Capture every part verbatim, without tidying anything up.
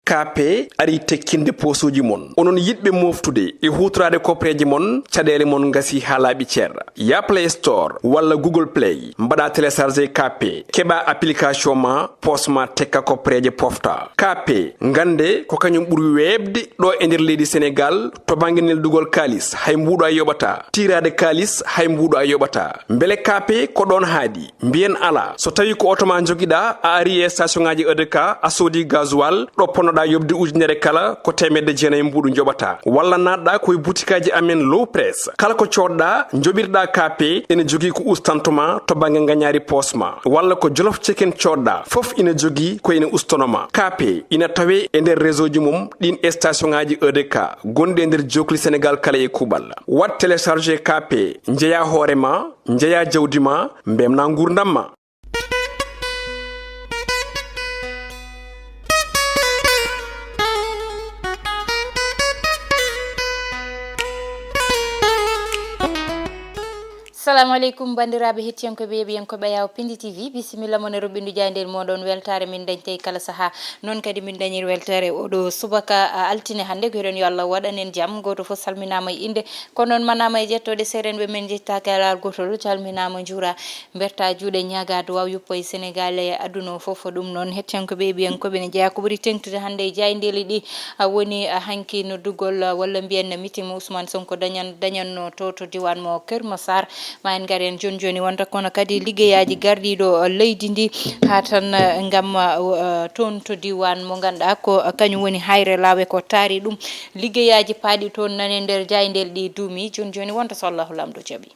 K P ari tekkinde poosuuji mon. Onon yiɗɓe mooftude e huutoraade kopreeje mon, caɗeele mon ngasi haa laaɓi cer. Ya Play Store walla Google Play, mbaɗa télécharger K P, keɓa application ma, poos ma tekka kopreeje pofta. K P, ngannde ko kañum ɓuri weeɓde ɗo e nder leydi Senegaal to bannge neldugol kaalis, hay mbuuɗo a yoɓata. Tiiraade kaalis, hay mbuuɗo a yoɓata. Mbele K P ko ɗoon haaɗi? Mbiyen alaa. So tawii ko oto ma njogiɗaa, a ari e station ŋaaji E D K, a soodi gasoil, ɗo ponnoɗaa yoɓde ujunere kala, ko teemedde jeenayi mbuuɗu njoɓataa. Walla naatɗaa ko e butikaaji amen Low Press. Kala ko coodɗaa, njoɓirɗaa K P, ene jogii ko ustanto ma to bannge ngañaari poos ma. Walla ko Jolof Chicken coodɗaa, fof ina jogii ko ene ustono ma. K P ina tawee e nder réseau ji mum ɗiin e station ŋaaji E D K gonɗi e nder jookli Senegaal kala e kuuɓal. Waɗ télécharger K P, njeyaa hoore ma, njeyaa jawdi ma, mbemnaa nguurndam ma. Salamu aleykum, banndiraaɓe hettiyankooɓe, yeeɓiyankooɓe Yaw Pindi T V. Bisimilla mon e roɓɓindu jaaynde mooɗon weltaare min dañtey kala sahaa. Noon kadi min dañir weltaare oɗo subaka, a, altine hannde. Ko hiɗen yo Allah waɗan en jam. Gooto fof salminaama e innde. Ko noon manaama e ƴettooɗe seerenɓe men njettaaki alaa gootol. Calminaama, njuuraa, mbertaa juuɗe, ñaagaa duwaaw yuppo e Senegaal e aduna o fof. Ɗum noon hettiyankooɓe, yeeɓiyankooɓe, ne jeyaa ko ɓuri teeŋtude hannde e jaayndeeli ɗi, a, woni, a, hanki noddugol, a, walla mbiyen meeting mo Ousmane Sonko dañan-, dañanno to, to diiwaan mo Kër Massar. Ma en ngar en jooni jooni wonta kono kadi liggeyaaji gardiiɗo leydi ndi haa tan, eh, ngam, eh, toon to diiwaan mo ngannduɗaa ko, eh, kañum woni Hayre Laaw e ko taari ɗum. Liggeyaaji paaɗi toon nane nder jaayndeeli ɗi duumi. Jooni jooni wonta so Allahu Laamɗo jaɓi.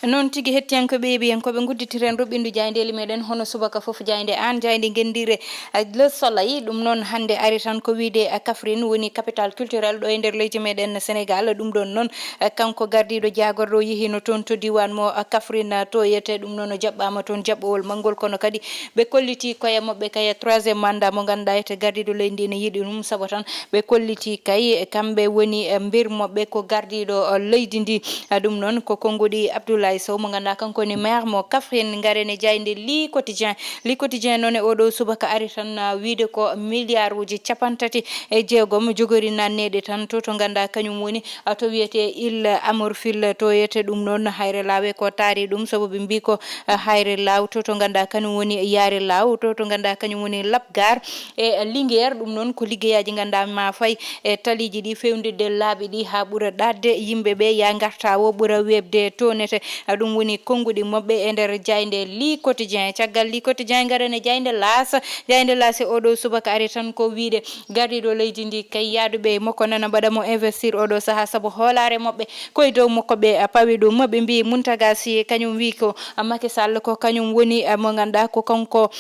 Noon tigi hettiyankooɓe, yeeɓiyankooɓe, ngudditiren roɓɓindu jaayndeeli meɗen hono subaka fof jaaynde aan, jaaynde ngenndiire, eh, Le Soleil. Ɗum noon hannde ari tan ko wiyde, eh, Kaffrine woni capitale culturelle ɗo e nder leydi meɗen Senegaal. Ɗum ɗoon noon, eh, kanko gardiiɗo jaagorɗo o yehiino toon to diiwaan mo, eh, Kaffrine, eh, to yete ɗum noon o jaɓɓaama toon jaɓɓowol manngol, kono kadi ɓe kollitii koye maɓɓe kay troisième mandat mo ngannduɗaa ete gardiiɗo leydi ndi ene yiɗi ɗum, sabu tan ɓe kollitii kay, eh, kamɓe woni, eh, mbir maɓɓe ko gardiiɗo, eh, leydi ndi. Eh, ɗum noon ko konnguɗi Abdoulaye Sow mo ngannduɗaa kanko woni maire mo Kaffrine. Ngaren e jaaynde Le Quotidien. Le Quotidien noon e oɗo subaka ari tan, ah, wiyde ko milliard uji cappanɗe tati e jeegom jogori nanneede tan to, to ngannduɗaa kañum woni, ah, to wiyetee Île Amorphile, to yete ɗum noon Hayre Laaw e ko taari ɗum, sabu ɓe mbii ko, ah, Hayre Laaw to, to ngannduɗaa kañum woni Yaare Laaw to, to ngannduɗaa kañum woni Lapgar e, ah, Linguère. Ɗum noon ko liggeyaaji ngannduɗaa ma fay e taliiji ɗi fewndirde laabi ɗi haa ɓura ɗaatde yimɓe ɓe, yaa ngartaa o ɓura weeɓde toonete. Ɗum woni konnguɗi maɓɓe e nder jaaynde Le Quotidien. Caggal Le Quotidien, ngaren e jaaynde L'As. Jaaynde L'As e oɗo subaka ari tan ko wiyde gardiiɗo leydi ndi kay yaaduɓe e makko nana mbaɗa mo investir oɗo sahaa, sabu hoolaare maɓɓe ko e dow makko ɓe pawi ɗum. Ɓe mbii Mountaga Sy kañum wii ko Macky Sall ko kañum woni, eh, mo ngannduɗaa ko kanko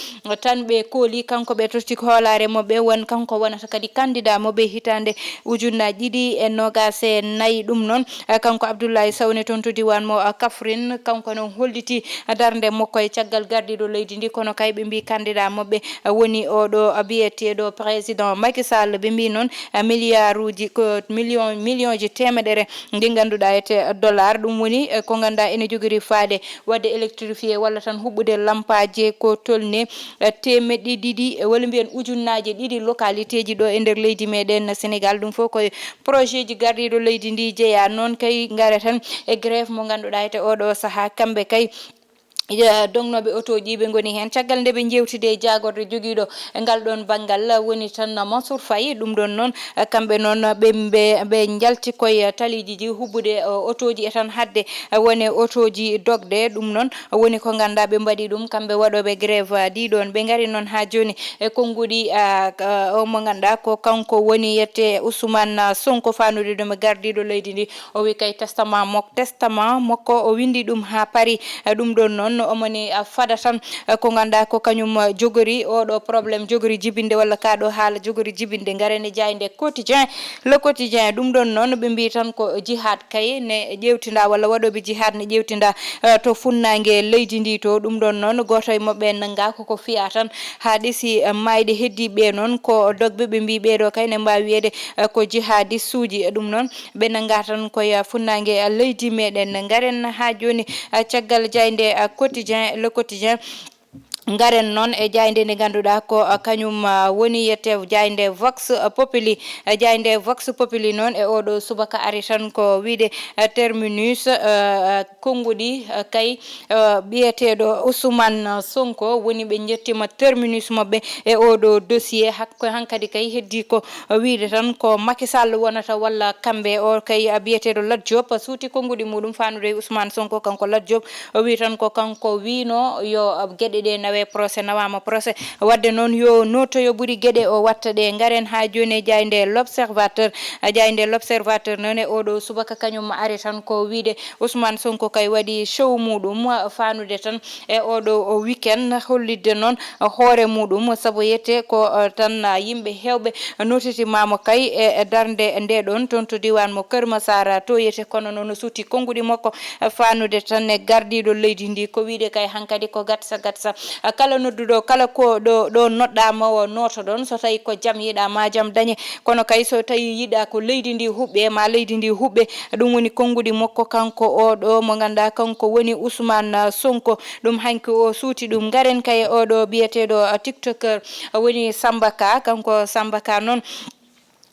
tan ɓe kooli, kanko ɓe totti ko hoolaare maɓɓe, won kanko wonata kadi candidat maɓɓe hitaande ujunnaaji ɗiɗi e noogaas e nayi. Ɗum noon, eh, kanko Abdoulaye Sow ne toon to diiwaan mo, eh, Kaffrine, kanko noon hollitii darnde makko e caggal gardiiɗo leydi ndi, kono kay ɓe mbii candidat maɓɓe, eh, woni oɗo, eh, biyeteeɗo président Macky Sall. Ɓe mbii noon, eh, milliard uji ko million, million ji teemedere ndi ngannduɗaa ete dollar, ɗum woni, eh, ko ngannduɗaa ene jogori faade waɗde électrifié walla tan huɓɓude lampaaji ko tolni, eh, teemeɗɗe ɗiɗi, eh, walla mbiyen ujunnaaje ɗiɗi localité ji ɗo e nder leydi meɗen Senegaal. Ɗum fof koye projet ji gardiiɗo leydi ndi jeyaa. Noon kay ngare tan e grève mo ngannduɗaa ete oɗo sahaa kamɓe kay, eh, dognooɓe otooji ɓe ngoni heen. Caggal nde ɓe njeewtidi e jaagorɗe jogiiɗo e ngal ɗoon banngal woni tan Mansour Faye. Ɗum ɗoon noon, eh, kamɓe noon ɓe, ɓe, ɓe njalti koye taliiji ji huɓɓude, eh, otooji e tan haɗde, eh, wone otooji dogde. Ɗum noon woni ko ngannduɗaa ɓe mbaɗi ɗum kamɓe waɗooɓe grève, ah, ɗi ɗoon. Ɓe ngari noon haa jooni e konnguɗi, ah, ah, o mo ngannduɗaa ko kanko woni yette Ousmane, ah, Sonko, faandude ɗum e gardiiɗo leydi ndi. O wi kay testament mok-, testament makko o winndi ɗum haa Paris. Eh, ɗum ɗoon noon omoni, ah, fada tan, eh, ko ngannduɗaa ko kañum, ah, jogori oɗo problème jogori jibinde walla kaa ɗo haala jogori jibinde. Ngaren e jaaynde Quotidien, Le Quotidien. Ɗum ɗoon noon ɓe mbii tan ko jihad kay ne ƴeewtinda walla waɗooɓe jihad ne ƴeewtinda, eh, to funnaange leydi ndi to. Ɗum ɗoon noon gooto e maɓɓe nanngaa koko fiya tan haa ɗesi, eh, maayde. Heddiiɓe noon ko dogɓe, ɓe mbii ɓeeɗo kay ne mbaawi wiyeede, eh, ko jihadistuuji. E ɗum noon ɓe nanngaa tan koye funnaange, eh, leydi meɗen. Ngaren haa jooni, eh, caggal jaaynde, eh, Quotidien, Le Quotidien. Ngaren noon e jaaynde nde ngannduɗaa ko, uh, kañum, uh, woni yette jaaynde Vox Populi. Uh, jaaynde Vox Populi noon e oɗo subaka ari tan ko wiide, uh, terminus, uh, uh, konnguɗi, uh, kay, uh, biyeteeɗo Ousmane Sonko woni ɓe njettima terminus maɓɓe e oɗo dossier. Hak-, hankadi kay heddii ko, uh, wiide tan ko Macky Sall wonata walla kamɓe. O kay, uh, biyeteeɗo Lat Diop suuti konnguɗi muɗum faanude e Ousmane Sonko, kanko Lat Diop. O wii tan ko kanko wiino yo, uh, geɗe ɗe nawe procès, nawaama procès. Wadde noon yo nootoyo ɓuri geɗe o watta ɗe. Ngaren haa jooni e jaaynde L'Observateur. A jaaynde L'Observateur noon e oɗo subaka kañum ari tan ko wiide Ousmane Sonko kay waɗi show muɗum, uh, faanude tan e oɗo o weekend, hollitde noon hoore muɗum, sabu yette ko, uh, tan, uh, yimɓe heewɓe nootitimaamo kay e, e darnde nde ɗoon toon to diiwaan mo Kër Massar, to yete kono noon o suuti konnguɗi makko, uh, faanude tan e gardiiɗo leydi ndi. Ko wiide kay hankadi ko gatsa gatsa. Uh, kala nodduɗo, kala ko ɗo, ɗo noɗɗaama o nooto ɗoon, so tawi ko jam yiɗaa ma jam dañe, kono kay so tawi yiɗaa ko leydi ndi huɓɓe ma leydi ndi huɓɓe, ɗum woni konnguɗi makko kanko oɗo mo ngannduɗaa kanko woni Ousmane, uh, Sonko. Ɗum hanki o suuti ɗum. Ngaren kay oɗo biyeteeɗo, uh, tiktoker, uh, woni Samba Ka. Kanko Samba Ka noon,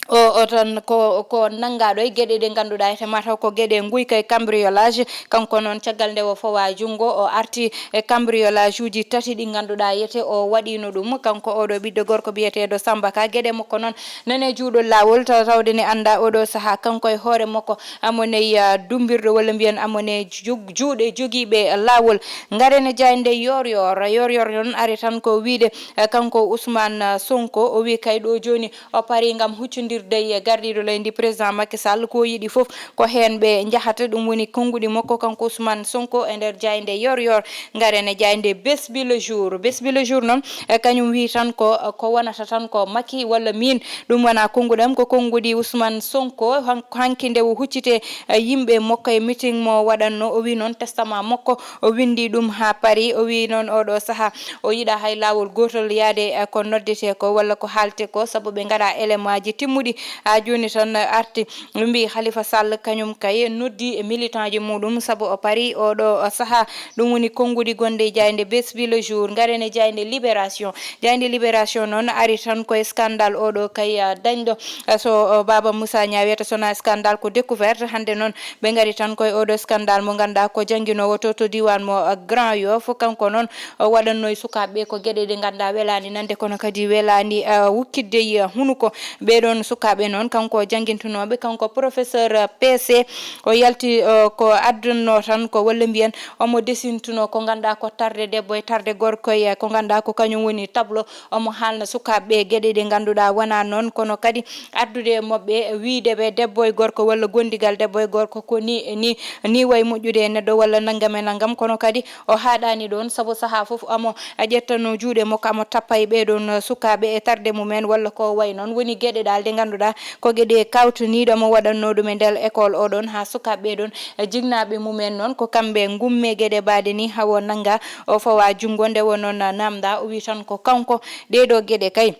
o, o tan ko, ko nanngaaɗo e geɗe ɗe ngannduɗaa ete mataw ko geɗe nguyka e cambriolage. Kanko noon caggal nde o fowa junngo, o arti e cambriolage uji tati ɗi ngannduɗaa yete o waɗiino ɗum. Kanko oɗo ɓiɗɗo gorko biyeteeɗo Samba Ka, geɗe makko noon nane juuɗo laawol, taw-, tawde ne annda oɗo sahaa kanko e hoore makko amo ney, ah, dumbirɗo walla mbiyen amo ney ju-, juuɗe jogiiɓe laawol. Ngaren e jaaynde Yoor Yoor. Yoor Yoor noon ari tan ko wiide, eh, kanko Ousmane, ah, Sonko, o wi kay ɗo jooni o parii ngam huccondirde e gardiiɗo leydi président Macky Sall, ko yiɗi fof ko heen ɓe njahata. Ɗum woni konnguɗi makko kanko Ousmane Sonko e nder jaaynde Yoor Yoor. Ngaren e jaaynde Bés Bi Le Jour. Bés Bi Le Jour noon, e kañum wi tan ko, ko wonata tan ko Macky walla miin. Ɗum wonaa konnguɗam, ko konnguɗi Ousmane Sonko. Han-, hanki nde o huccite, e, yimɓe makko e meeting mo waɗatnoo. O wi noon testament makko o winndi ɗum haa parii. O wi noon oɗo sahaa o yiɗaa hay laawol gootol yahde, e, ko noddetee ko walla ko haaletee ko, sabu ɓe ngaɗaa élément ji timmuɗi. Haa jooni tan arti. Ɓe mbii Khalifa Sall kañum kay noddi e militant ji muɗum sabu o parii oɗo sahaa. Ɗum woni konnguɗi gonɗi e jaaynde Bés Bi Le Jour. Ngaren e jaaynde Libération. Jaaynde Libération noon ari tan koye scandale oɗo kay, ah, dañɗo. Ah, so, oh, Baba Moussa Niang wiyata so wonaa scandale ko découverte. Hannde noon ɓe ngari tan koye oɗo scandale mo ngannduɗaa ko jannginoowo to, to diiwaan mo, ah, Grand Yoff. Kanko noon o waɗatnoo e sukaaɓe ɓe ko geɗe ɗe ngannduɗaa welaani nande kono kadi welaani, ah, wukkitde e hunuko. Ɓee ɗoon sukaaɓe noon, kanko janngintunooɓe, kanko professeur, ah, P C, o yalti, ah, ko addunoo tan ko, walla mbiyen, omo desintunoo ko ngannduɗaa ko tarde debbo e tarde gorko e ko ngannduɗaa ko kañum woni tableau. Omo haalna sukaaɓe ɓe geɗe ɗe ngannduɗaa wonaa noon, kono kadi addude e maɓɓe wiyde ɓe debbo e gorko walla gondigal debbo e gorko ko ni e ni, ni wayi moƴƴude e neɗɗo walla nanngam e nanngam, kono kadi o haaɗaani ɗoon, sabu sahaa fof amo a ƴettanoo juuɗe makko, amo tappa e ɓee ɗoon sukaaɓe e tarde mumen walla ko wayi noon. Woni geɗe ɗaal ɗe ngannduɗaa ko geɗe kawtaniiɗe mo waɗatnoo ɗum e nder école o ɗoon, haa sukaaɓe ɓee ɗoon, e jinnaaɓe mumen noon, ko kamɓe ngummee geɗe mbaɗe ni, haa o nannga, o fawa junngo. Nde o noon naamnda, o wi tan ko kanko ɗee ɗoo geɗe kay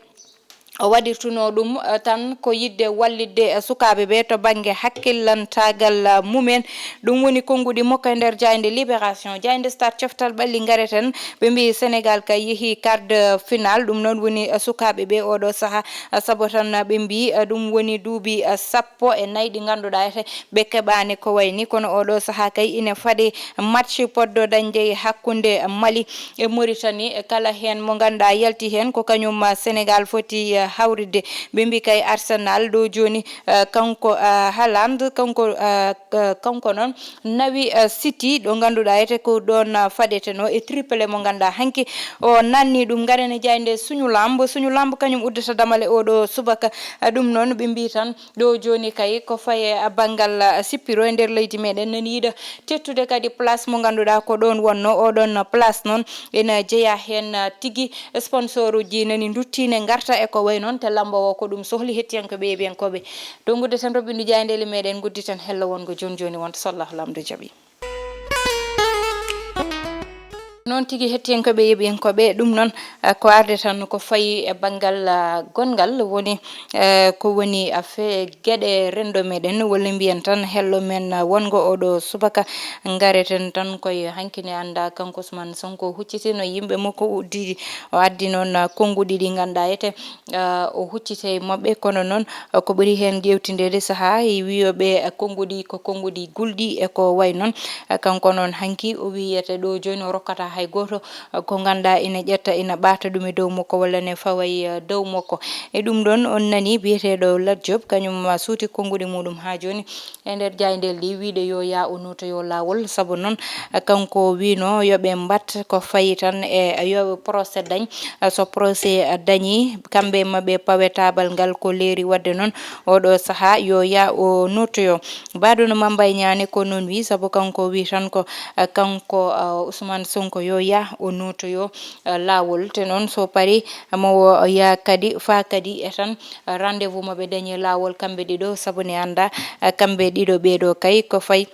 o waɗirtunoo ɗum, eh, tan ko yiɗde wallitde, eh, sukaaɓe ɓe to bannge hakkillantaagal, eh, mumen. Ɗum woni konnguɗi makko e nder jaaynde Libération. Jaaynde Stade, coftal ɓalli ngareten, ɓe mbii Sénégal kay yehi quart de finale. Ɗum noon woni, eh, sukaaɓe ɓe oɗo sahaa, eh, sabu tan, eh, ɓe mbii, eh, ɗum woni duuɓi, eh, sappo e nayi ɗi ngannduɗaa ete ɓe keɓaani ko wayi ni. Kono oɗo sahaa kay ine faɗi match poɗɗo dañde hakkunde Mali e Mauritanie, kala heen mo ngannduɗaa yalti heen ko kañum, ah, Sénégal foti, ah, hawritde. Ɓe mbii kay Arsenal ɗo jooni, ah, kanko, ah, Haaland, kanko, ah, k-, kanko noon nawi, ah, City ɗo ngannduɗaa ete ko ɗoon, ah, faɗetenoo e triplé mo ngannduɗaa hanki o nanni ɗum. Ngaren e jaaynde Suñu Lamb. Suñu Lamb kañum uddata damal e oɗo subaka. Ah, ɗum noon ɓe mbii tan ɗo jooni kay ko faye banngal, ah, sippiro e nder leydi meɗen, nani yiɗa tettude kadi place mo ngannduɗaa ko ɗoon wonnoo. Oɗon place noon ina jeyaa heen, ah, tigi sponsor uji nani nduttiine ngarta e ko wayi noon, te lamboowo ko ɗum sohli. Hettiyankooɓe, yeeɓiyankooɓe, to nguddeten roɓɓindu jaayndeele meɗen, ngudditen hello wongo jooni jooni wonta so Allahu Laamɗo jaɓi. Noon tigi, hettiyankooɓe, yeɓiyankooɓe, ɗum noon, eh, ko arde tan ko fayi e banngal, ah, gonngal, woni, eh, ko woni, ah, fe-, geɗe renndo meɗen, walla mbiyen tan hello men, ah, wonngo oɗo subaka. Ngareten tan koye hanki ne annda kanko Ousmane Sonko huccitino yimɓe makko uddidi, o addi noon, ah, konnguɗi ɗi ngannduɗaa ete, ah, o huccita e maɓɓe, kono noon, ah, ko ɓuri heen ƴeewtindeede sahaa e wiyooɓe, ah, konnguɗi ko konnguɗi gulɗi e ko wayi noon. Ah, kanko noon hanki o wiyete ɗo jooni o rokkata hay gooto, ah, ko ngannduɗaa ina ƴetta, ina ɓaata ɗum e dow makko walla ne fawa e, ah, dow makko. E ɗum ɗoon on nani biyeteeɗo Lat Diop, kañum, ah, suuti konnguɗi muɗum haa jooni e nder jaayndeeli ɗi, wiyde yo yah o nootoyo laawol. Sabu noon, ah, kanko wiyno yo ɓe mbat ko fayi tan e yo procès dañ. Ah, so procès, ah, dañi, kamɓe e maɓɓe pawe taabal ngal ko leeri. Waɗde noon, oɗo sahaa yo yah o nootoyo. Baɗono Mambay Ñaane ko noon wi, sabu kanko wi tan ko, ah, kanko, ah, Ousmane Sonko yo yah o nootoyo, ah, laawol. Te noon so parii, mo o yah kadi, faa kadi e tan, ah, rendez-vous mo ɓe dañi e laawol kamɓe ɗiɗo, sabu ne annda, ah, kamɓe ɗiɗo ɓeeɗo kay ko fayi.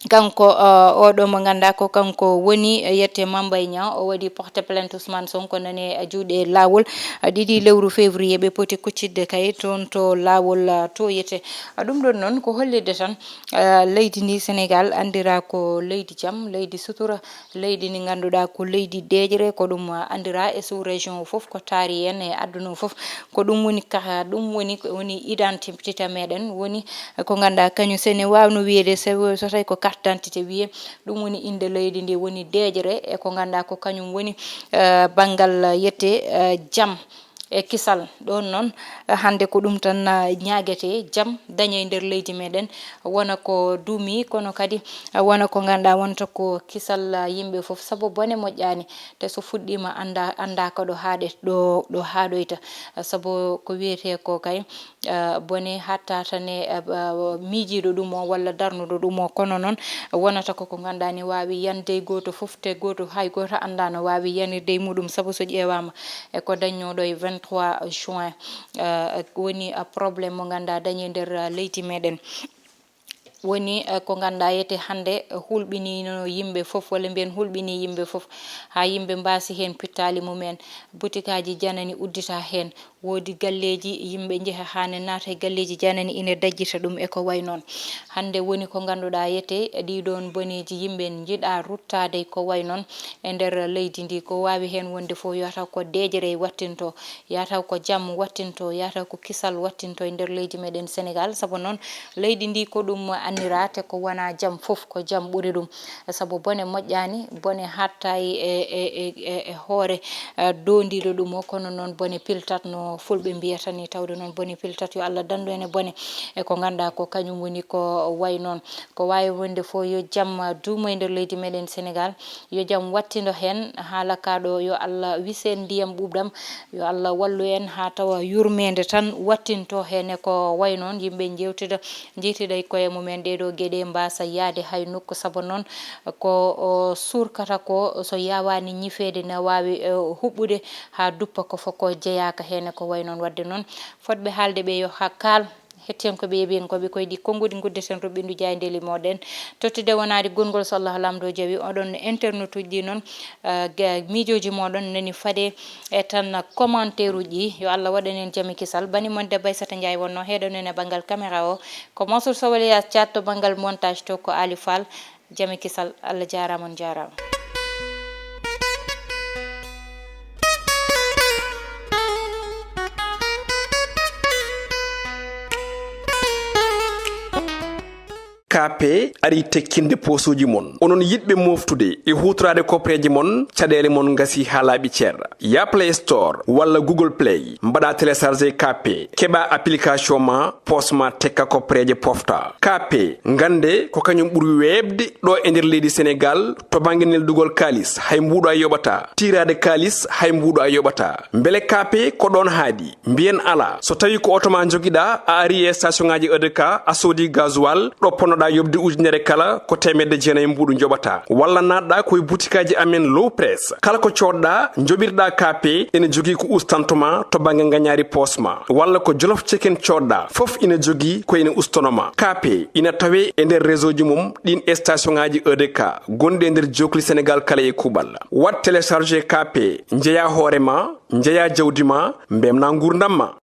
Kanko, ah, oɗo mo ngannduɗaa ko kanko woni, eh, yette Mambay Ñaŋ, o waɗi porte plainte Ousmane Sonko nane, eh, juuɗe laawol, eh, ɗiɗi lewru février ɓe poti kuccitde kay toon to laawol, ah, to yete. Ah, ɗum ɗoon noon ko hollitde tan, ah, leydi ndi Sénégal anndira ko leydi jam, leydi sutura, leydi ndi ngannduɗaa ko leydi deeƴre, ko ɗum, ah, anndira e sous-région o fof, ko taari en e aduna o fof. Ko ɗum woni ka, ɗum woni, woni identité meɗen, woni ko ngannduɗaa kañum, so ne waawno wiyeede, so, so tawi ko carte d'identité wiyee, ɗum woni innde leydi ndi, woni deeƴre e ko ngannduɗaa ko kañum woni, eh, banngal yette, eh, jam e kisal. Ɗoon noon, eh, hannde ko ɗum tan, eh, ñaagetee, jam dañee e nder leydi meɗen, wona ko duumi, kono kadi, eh, wona ko ngannduɗaa wonta ko kisal, eh, yimɓe fof, sabu bone moƴƴaani, te so fuɗɗiima annda, anndaaka ɗo haaɗe, ɗo, ɗo haaɗoyta, eh, sabu ko wiyetee ko kay, eh, bone hatta tan e, eh, ba-, miijiiɗo ɗum o walla darnuɗo ɗum o, kono noon wonata ko ko ngannduɗaa ne waawi yande e gooto fof, te gooto, hay gooto anndaa no waawi yanirde e muɗum, sabu so ƴeewaama e ko dañnoo ɗo e vingt-trois juin, eh, woni, eh, problème mo ngannduɗaa dañi e nder, eh, leydi meɗen. Woni, eh, ko ngannduɗaa yete hannde, eh, hulɓiniino yimɓe fof, walla mbiyen hulɓinii yimɓe fof, haa yimɓe mbaasi heen pittaali mumen, butikaaji janani uddita heen, woodi galleeji yimɓe njeha haa ne naata e galleeji janani ina dajjita ɗum e ko wayi noon. Hannde woni ko ngannduɗaa yete ɗii ɗoon boneeji yimɓe njiɗaa ruttaade e ko wayi noon e nder leydi ndi. Ko waawi heen wonde fof yo taw ko deeƴre wattinto, yo taw ko jam wattinto, yo taw ko kisal wattinto e nder leydi meɗen Sénégal. Sabu noon, leydi ndi ko ɗum annira, te ko wona jam fof, ko jam ɓuri ɗum. Sabu bone moƴƴaani, bone hatta e, e, e, e, e hoore, eh, doondiiɗo ɗum o, kono noon bone piltat no fulɓe mbiyata ni, tawde noon bone piltat, yo Allah danndu en e bone. E ko ngannduɗaa ko kañum woni ko wayi noon. Ko waawi wonde fof yo jam duumo e nder leydi meɗen Sénégal, yo jam wattindo heen, haala ka ɗo, yo Allah wis en ndiyam ɓuuɓɗam, yo Allah wallu en haa tawa yurmeende tan wattinto heen e ko wayi noon, yimɓe njeewtida, njeytida e koye mumen ɗee ɗoo geɗe, mbaasa yahde hay nokku, sabu noon ko o suurkata ko so yaawaani ñifeede ne waawi, eh, huɓɓude haa duppa ko fof ko jeyaaka heen e ko wayi noon. Waɗde noon, fotɓe haalde ɓe yo haa kaal. Hettiyankooɓe, yeɓiyankooɓe, ko e ɗi konnguɗi nguddeten roɓɓindu jaayndeeli mooɗon. Tottude wonaade gonngol so Allah lamɗo jawi, oɗon internet uji ɗi noon, eh, ga-, miijooji mooɗon nani faade e tan commentaire uji ɗi. Yo Allah waɗan en jam e kisal. Bani mon debbo Aissata Ndiaye wonno heɗoɗon e banngal caméra o. Ko Mansour Sow Elias Thiat to banngal montage to ko Ali Fall. Jam e kisal, Allah jaaraama, on jaaraama. K P ari tekkinde poosuuji mon. Onon yiɗɓe mooftude e huutoraade koppareeje mon, caɗeele mon ngasii haa laaɓi cer. Yah Play Store walla Google Play, mbaɗaa télécharger K P, keɓaa application ma, poos ma tekka koppareeje pofta. K P, ngannde ko kañum ɓuri weeɓde ɗo e nder leydi Senegaal to bannge neldugol kaalis, hay mbuuɗu a yoɓataa. Tiiraade kaalis, hay mbuuɗu a yoɓataa. Mbele K P ko ɗoon haaɗi? Mbiyen alaa. So tawii ko oto ma njogiɗaa, a arii e station ŋaaji E D K, a soodii gasoil, ɗo ponnoɗaa Yoɓde ujunere kala ko teemedde jeenayi mbuuɗu njoɓata. Walla naatɗa ko e butikaaji amen Low Press. Kala ko coodɗa, njoɓirɗa K P, ene jogii ko ustantoma to bannge ngañaari poos ma. Walla ko Jolof Chicken coodɗa, fof ina jogii ko ene ustonoma. K P ina tawee e nder réseau ji mum ɗin station ŋaaji E D K gonɗi e nder jookli Sénégal kala e kuuɓal. Waɗ télécharger K P, njeya hoore ma, njeya jawdi ma, mbemna nguurndam ma.